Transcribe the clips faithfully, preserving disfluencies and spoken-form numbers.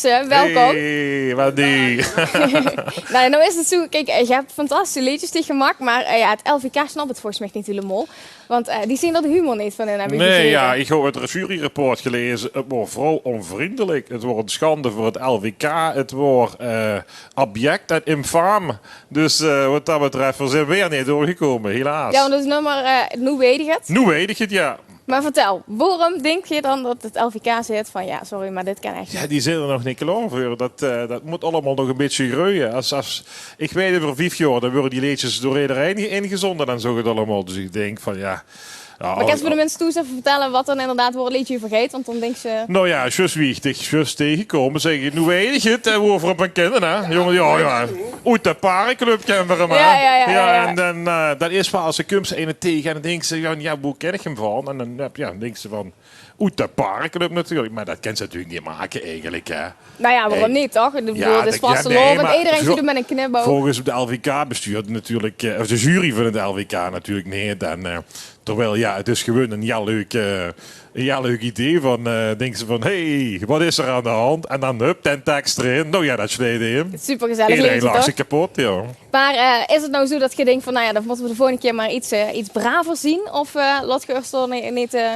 Welkom. Hey, Wendy. Nou, nou is 't zoe, kiek, eh, geer höb fantastische leedjes tege gemaak, mer, eh, jao, 't L V K snap 't volges mich neet hielemaol. Want, eh, die zeen d'r de humor neet van in, höb ich begrepe. Nae, jao, ich höb 't juryrapport gelaeze. 't Waor veural onvriendelik. 't Waor ein sjande veur 't L V K. 't Waor, eh, abject en infaam. Dus, eh, wat dat betröf, veer zeen weer neet doorgekómme, helaas. Jao, want dat is nummer, eh, Noe weit ich 't. Noe weit ich 't, jao. Mer vertèl, waorum dink geer dan dat 't L V K zaet van: jao, sorry, mer dit kan ech neet? Jao, die zeen d'r nog neet klaor veur. Dat, eh, dat mót allemaol nog ein bietje greuje. Es, es, ich weit, euver vief jaor, dan waere die leedjes door ederein ingezoonde en zoe get allemaol. Dus ich dink van, jao, jao. Mer kins se veur de minse thoes effe vertèlle wat dan inderdaad, wao 't leedje euver geit? Want dan dinke ze... Nou jao, zjus wie ich dich zjus tegekwaam, zag ich: "Noe weit ich 't, hè, woveur 't van kint, hè." Jóng, jao, jao. Oet de parenclub kint 'r 'm, hè. Jao, jao, jao, jao. En dan, eh, dat is waal, es se kums eine tege en dan dinks se, jao, jao, boe kin ich 'm van? En dan, jao, dan dinks se van, oet de parenclub natuurlik. Mer dat kins se natuurlik neet make eigelik, hè. Nou jao, waorum neet, toch? Ich bedoel, 't is vastelaovend, ederein zuut 't mit ein knipoug. Volges 't L V K-bestuur natuurlik, eh, of de jury van 't L V K natuurlik neet. En, eh, terwiel, jao, 't is gewoon ein hiel leuk, eh, ein hiel leuk idee van, eh, dinks se van: "Hey, wat is d'r aan de hand?" En dan hup, den teks d'rin. Nou jao, dat sjleit in. Supergezellig leedje, toch? Ederein lach zich kepot, jao. Mer, eh, is 't nou zoe dat geer dinkt van: "Nou jao, dat mótte v'r de volgende kier mer iets, eh, iets braver zeen"? Of, eh, laot geer uch dao neet, neet, eh,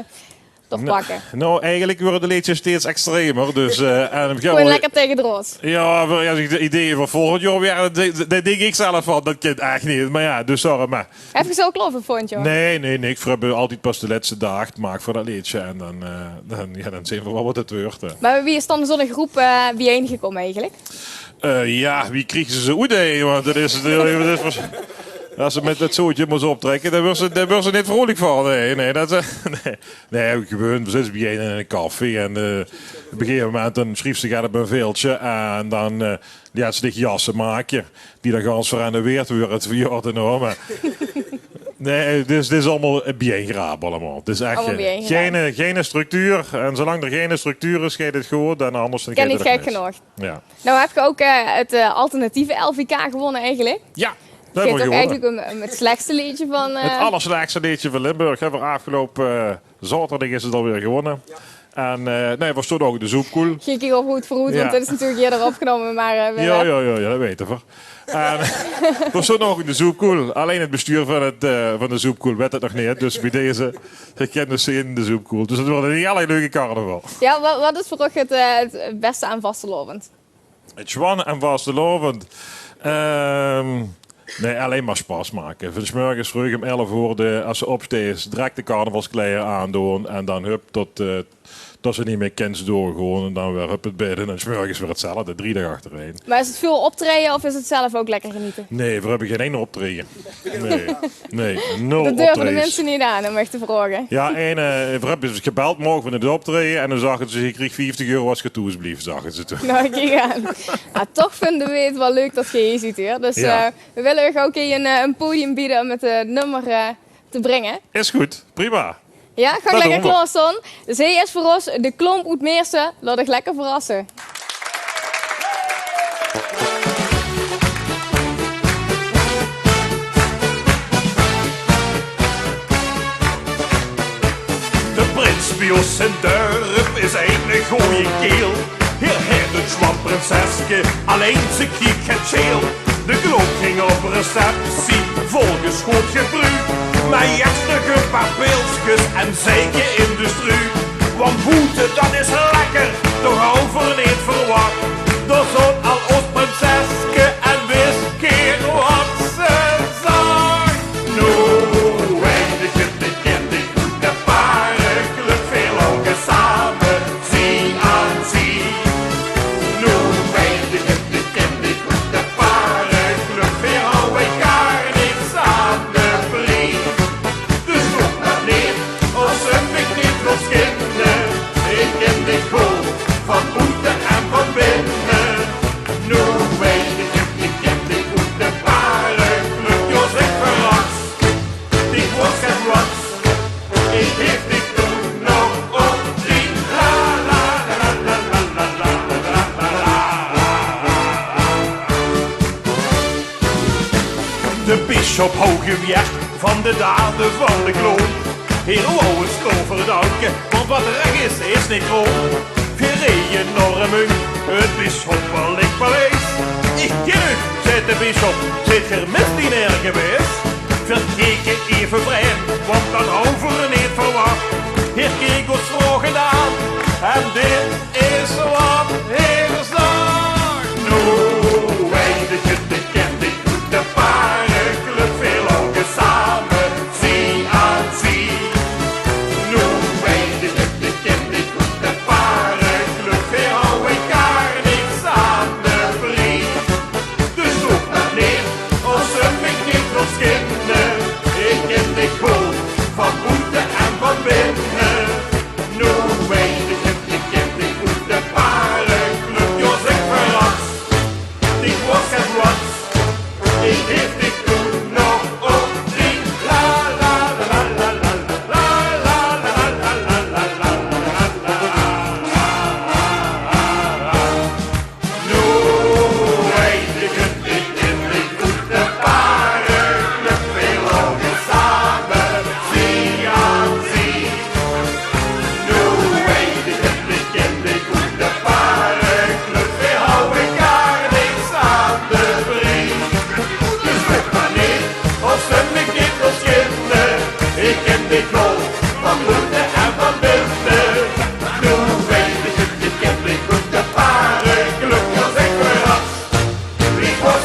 door pakke? Nou, eigelik waere de leedjes steeds extremer, dus, eh, en gewoon lekker tege de rots. Jao, mer es ich de ideeë veur volgend jaor weer, dan dink, dan dink ich zelf van, dat kint ech neet. Mer jao, dus sorry, mer... Höb geer ze al klaor veur volgend jaor? Nae, nae, niks. Veer höbbe altied pas de lètste daag 't maak veur dat leedje en dan, eh, dan, jao, dan zeen v'r waal wat 't weurt, hè. Mer wie is dan zoe'n groep, eh, biejein gekómme eigelik? Eh, jao, wie kriege ze ze oet, hè? Want dat is, dat is, es ze mit dat zootje mós optrèkke, dao waere ze, dao waere ze neet vreulik van. Nae, nae, dat, eh, nae. Nae, gewoon, veer zitte biejein in ein café en, eh, op ein gegaeve moment dan sjriefs se get op ein veldje en dan, eh, liets se dich jasse make, die dan gans verrenoveerd waere 't jaor daonao. Mer nae, dus 't is allemaol biejein gerape allemaol. 't Is ech, eh, gein, gein structuur. En zoelang d'r gein structuur is, geit 't good. En anders dan geit 't neet gek genóg. Jao. Nou höb geer ouch, eh, 't, eh, alternatieve L V K gewónne eigelik. Jao, dat höbbe v'r gewónne. Geit ouch eigelik óm, óm 't slechste leedje van, eh... 't Allerslechste leedje van Limburg höbbe v'r aafgeloupe, eh, zaoterdig is 't alweer gewónne. En, eh, nae, veer stónge ouch in de zoepkoel. Geer kiek al good veuroet, want dit is natuurlik ierder opgenómme, mer, eh, jao, jao, jao, dat weite v'r. En veer stónge ouch in de zoepkoel. Allein 't bestuur van 't, eh, van de zoepkoel weit 't nog neet. Dus bie deze, geer kint ós zeen in de zoepkoel. Dus 't weurt ein hiel leuke carnaval. Jao, wa-, wat is veur uch 't, eh, 't bèste aan vastelaovend? 't Sjwanne aan vastelaovend. Ehm, nae, allein mer sjpas make. Van 's mörges vreug óm elf oor, de, es se opsteis, direk de carnavalskleier aandoon en dan hup tot, eh, tot se neet mie kins doorgoon en dan weer hup 't bèd in en 's mörges weer 'tzelfde, drie daag achterein. Mer is 't väöl optraeje of is 't zelf ouch lekker genete? Nae, veer höbbe gein ein optraeje. Nae, nae, nul optraejes. Dat durve de minse neet aan, óm ech te vraoge. Jao, en, eh, veer höbbe gebeld morge veur 't optraeje en toen zagte ze: "Geer kriegt vieftig euro es geer thoes blief," zagte ze toen. Nou, kiek aan. Jao, toch vinje veer 't waal leuk dat geer hie zeet, huur. Dus, eh, veer wille uch ouch ein, eh, ein podium beje óm 't, eh, nummer, eh, te bringe. Is good, prima. Jao, gaot lekker klaorsjtaon. Zee is veur ós De Klomp oet Meersse. Laot uch lekker verrasse. De prins bie ós in 't dörp is eine gooje kaerel. Heer haet ein sjwanprinseske, allein ze kiek get sjeel. De klok ging op receptie, volges good gebruuk. Mer ieërs nog ein paar pilskes en zeike in de struuk. Want boete, dat is lekker, toch hawwe v'r neet verwach. Dao zoot al ós prinseske en wis geer wat ze zag. Noe weit ich 't, ich kin dich oet de parenclub, veer loge same zie aan zie. Noe weit ich 't, ich kin dich oet de parenclub, veer hawwe gaar niks aan de pries. Dus zoek mer neet, es se mich neet wils kinne, ich kin dich good van boete en van binne. Noe weit ich 't, ich kin dich oet de parenclub, jao, zèk verras. Ich waas get wat, ich haet dich toen nog op die la, la, la. De bisjop hou geweerd van de dade van de kloon. Heer wou ós toch verdanke, want wat rech is, is neet kroon. Veer reje nao Remunj, Het bisschoppelijk paleis. Ich kin uch, zaet de bisschop, zeet geer misdienaer gewaes? Veer keke eve vreemd, want dat hawwe veer neet verwach. Heer keek os vragend aan en dit is wat heer zag. Noe weit ich 't, ich kin dich good, de parenclub, veer laoge same zie aan zie. Noe weit ich 't, ich kin dich good, de parenclub, veer hawwe gaar niks aan de brie. Dus zoog mer neet, es ze mich neet wils kinne. Ich kin dich good, van boete en van binne. Noe weit ich 't, ich kin dich good, de parenclub, jao, zèk verras. Ich waas get wat, ich hief dich toen nog op die la la la la la. Noe weit ich 't, ich kin dich good, de parenclub, veer laoge same zie aan zie. Noe weit ich 't, ich kin dich good, de parenclub, veer hawwe gaar niks aan de brie. Dus zoog mer neet, es ze mich neet wils kinne. Ich kin dich good, van boete en van binne. Noe weit ich 't, ich kin dich good, de parenclub, jao, zèk verras. Ich waas